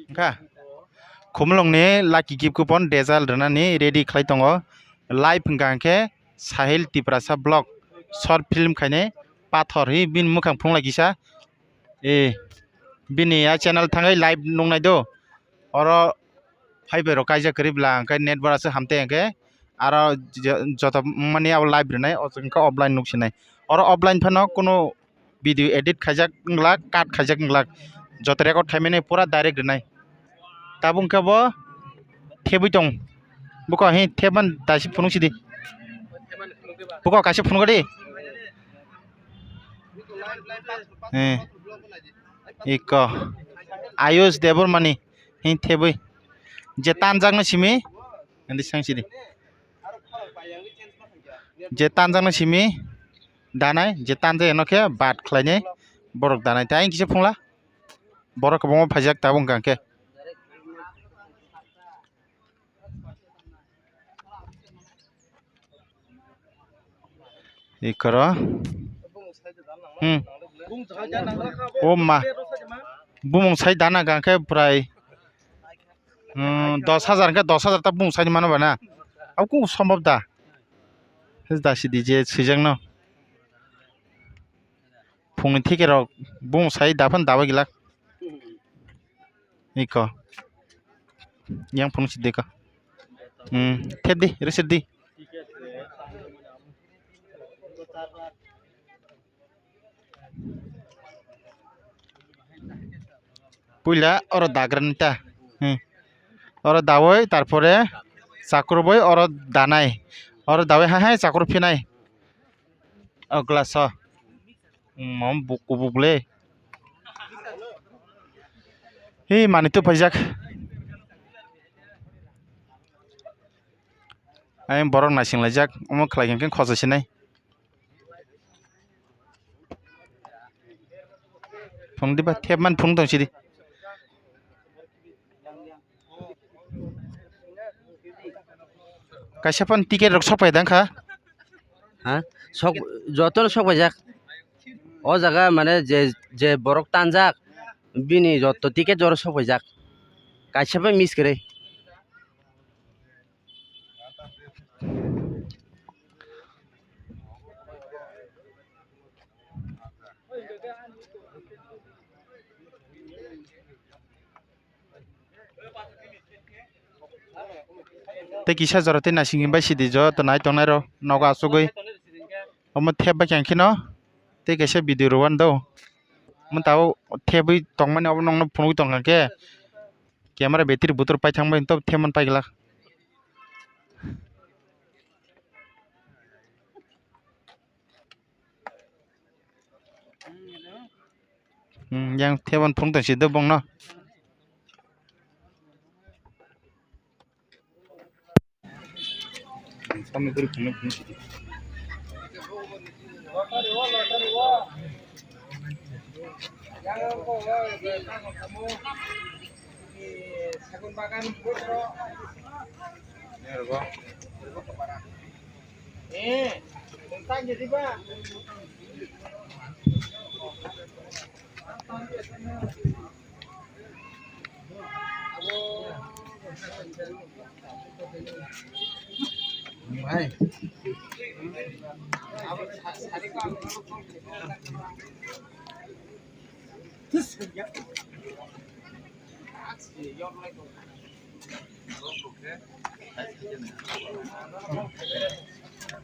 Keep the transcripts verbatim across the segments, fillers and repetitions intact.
Wngkha khumulwngni lucky gift coupon result rwnani ready khlai tongo. Live hwnkha hwnkhe Sahil Tiprasa vlog short film khainai pathor hi bini mwkhang phunukhlai kisa. E bini a channel thangwi live nuknai do. Oro phaibai rok kaijak kwrwi bwla hwnkhe network aswk hamtei hwnkhe aro je-, joto mani abo live rwnai o hwnkhe offline nuksinai. Oro offline phano kunu video edit khaijak wngla, cut khaijak wngla, joto record khaimani pura direct rwnai. Tabuk khe bo thebwi tong. Buko hi thebman daisi phunuk sidi. Buko kaisa phunuk di. Eh. Iko. Ayush Debbarmani hi thebwi. Je tanjakno simi. Andi sang sidi. Je tanjakno simi danai, je tanja eno khe bat khlainai borok danai. Tai kisa phungla. Borok kwbangma phaijak tabuk hwnkha khe. Ikoro. Hmm. O ma. Bumung sai dana hwnkha khe prai. Hmm, dos hajar hwnkhe dos hajar ta bumung sai mano bana. Abo kung sombob da. His da sidi je swijak no. Phungni thike rok bumung sai da phan da bai glak. Iko. Yang phung sidi ko. Hmm, thep di, resep di. Puila oro dagrani ta. Hmm. Oro dawoi, tarpore chakruboi oro danai. Oro dawoi hai hai chakru phinai. O glass o. Hmm, mom buk kubuk le. Hi mani tu paijak. Ayang borok naising laijak. Omo khlai khe khosa sinai. Phung diba thep man phung tong sidi. Kaisa phano ticket rok sok pai dang kha. Ha? Sok, jotono sok paijak. O jaga mane je, je borok tanjak bini joto ticket jora sok paijak. Kaisa bai miss kwrwi. Tei kisa jora tei naising bai sidi joto nai tongnai rok nogo asugwi omo thep bai khe no tei kaisa video rwani do omo tabuk thebwi tongmani obo nokno phunugwi tongkha khe camera battery butur paithang bai tok thepmani paiglak. Hmm, yang thebon phung tong si dobong no.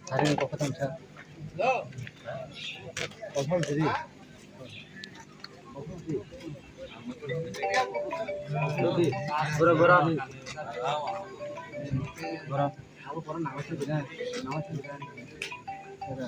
Hari ni kok kata masa. Kosong jadi. Bora, bora. Bora. Aku pernah nama sih, beda. Nama sih, beda. Beda.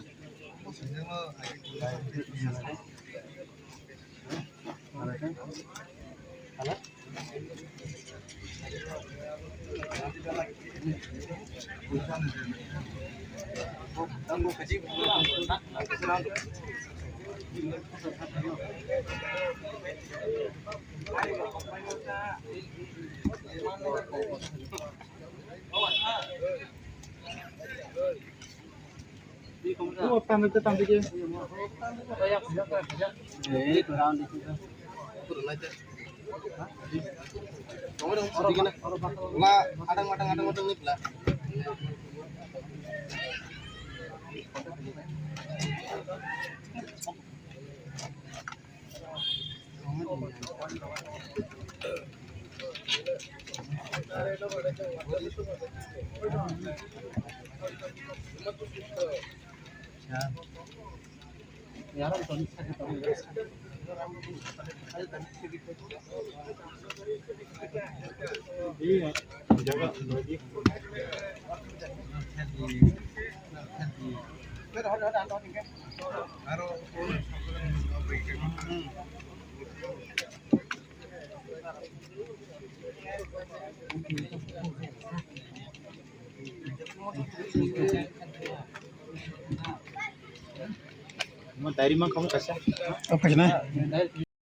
Wala adang matang, adang matang ni pula. Mo diary mang kamu kasa. Apa sih, nah?